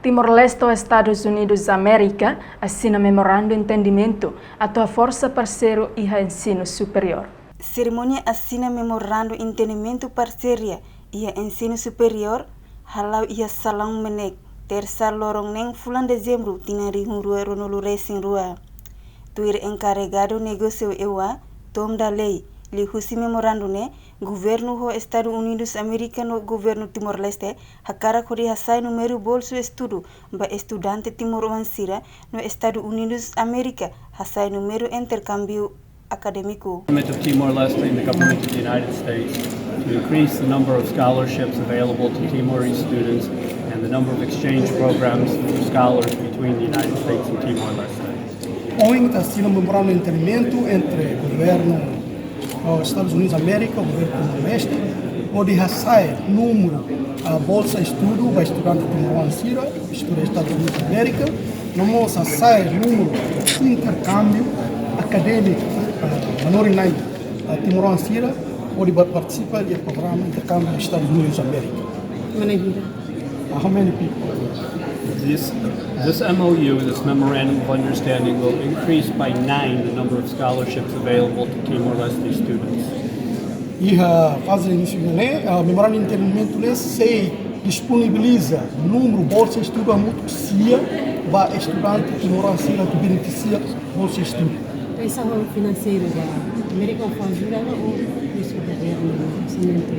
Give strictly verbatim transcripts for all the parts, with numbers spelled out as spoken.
Timor-Leste ho Estadus Unidus Amérika asina memorandu entendimentu atu haforsa parseiru iha ensinu superiór. Serimónia asina memorandu entendimentu parseria iha ensinu superiór hala'o iha Salaun Menek, Tersa, loron neen fulan Dezembru, tinan rihun rua ruanulu resin rua. Tuir enkarregadu negósiu E U A, Tom Daley, liuhusi memorandu ne'e, Governu ho Estadus Unidus Amérika no Governu Timor-Leste hakarak hodi hasa'e númeru bolsu estudu ba estudante timoroan sira, no Estadus Unidus Amérika hasa'e númeru interkámbiu akadémiku. Government of Timor-Leste and the government of the United States to increase the number of scholarships available to Timorese students and the number of exchange programs for scholars between the United States and Timor-Leste. Ohin ita asina memorandu entendimentu entre governu, ah, Estadus Unidus Amérika, governu Timor-Leste, hodi hasa'e númeru, ah, bolsa estudu ba estudante timoroan sira, estuda Estadus Unidus Amérika, no mós hasa'e númeru interkámbiu akadémiku, ah, manorin-na'in, ah, timoroan sira, hodi bá partisipa iha programa interkámbiu Estadus Unidus Amérika. Mana hira? Uh, how many people? This, this M O U, this Memorandum of Understanding, will increase by nine the number of scholarships available to Timor-Leste students. Iha faze inísiu ne'e, ah, memorandu entendimentu ne'e sei disponibiliza númeru bolsa estudu hamutuk sia ba estudante timoroan sira atu benefisia bolsa estudu. Pensava finanseiru ba Amérika fó ajuda ou iha governu orsamentu?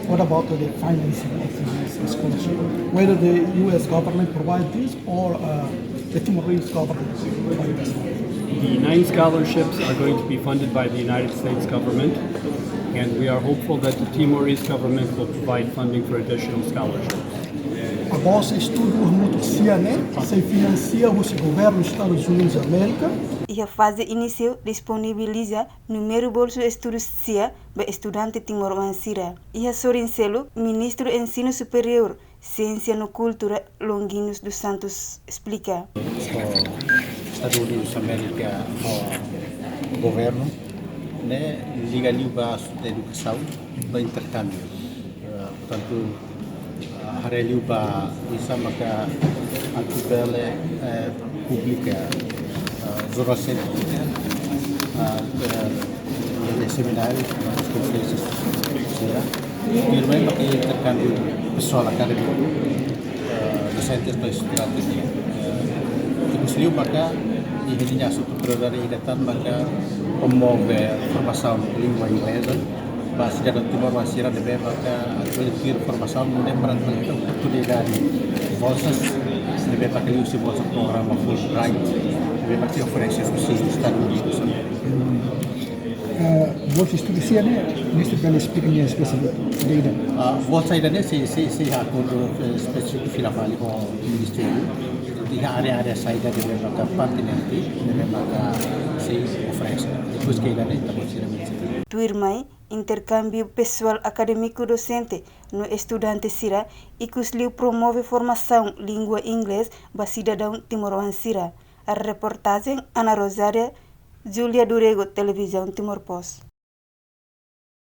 What about the financing of this scholarship? Whether the U S government provide this or, uh, the Timorese government provide this? The nine scholarships are going to be funded by the United States government, and we are hopeful that the Timorese government will provide funding for additional scholarships. A bolsa estudu hamutuk sia ne'e sei finansia husi governu Estadus Unidus Amérika. Iha faze inísiu disponibiliza númeru bolsu estudu sia ba estudante timoroan sira. Iha sorin seluk, Ministru Ensinu Superiór, Siénsia no Kultura, Longuinhos dos Santos, esplika. Ho Estadus Unidus Amérika ho governu ne'e liga liu ba asuntu edukasaun, ba interkámbiu. Eh, portantu, eh, haree liu ba oinsá maka atu bele, eh, publika, eh, jornál sientífika, eh, eh, semináriu, konferénsia sira. Tuirmai maka interkámbiu pesoál akadémiku, eh, dosente no estudante. Eh, ikus liu maka iha ninia asuntu prioridade ida tan maka promove formasaun língua ingleza ba sidadaun timoroan sira ne'ebé maka atu tuir formasaun nune'e para atu oportunidade bolsas ne'ebé maka liuhusi bolsa programa Fulbright ne'ebé maka oferese husi Estadus Unidus. Eh, bolsa estudu sia ne'e, Ministru bele esplika nia espesífiku ida-idak? Ah, bolsa ida-ne'e sei, sei, sei akordu, eh, espesífiku fila fali ho Ministériu. Iha área-área saida ne'ebé maka pertinente, ne'ebé maka sei oferese. Depois ke ida-ne'e, ita-boot sira bele sei. Tuirmai, interkámbiu pesoál akadémiku, dosente no estudante sira, ikus liu promove formasaun língua inglés ba sidadaun timoroan sira. Reportajen Ana Rosária, Júlia Durego, Televizaun Timor Post.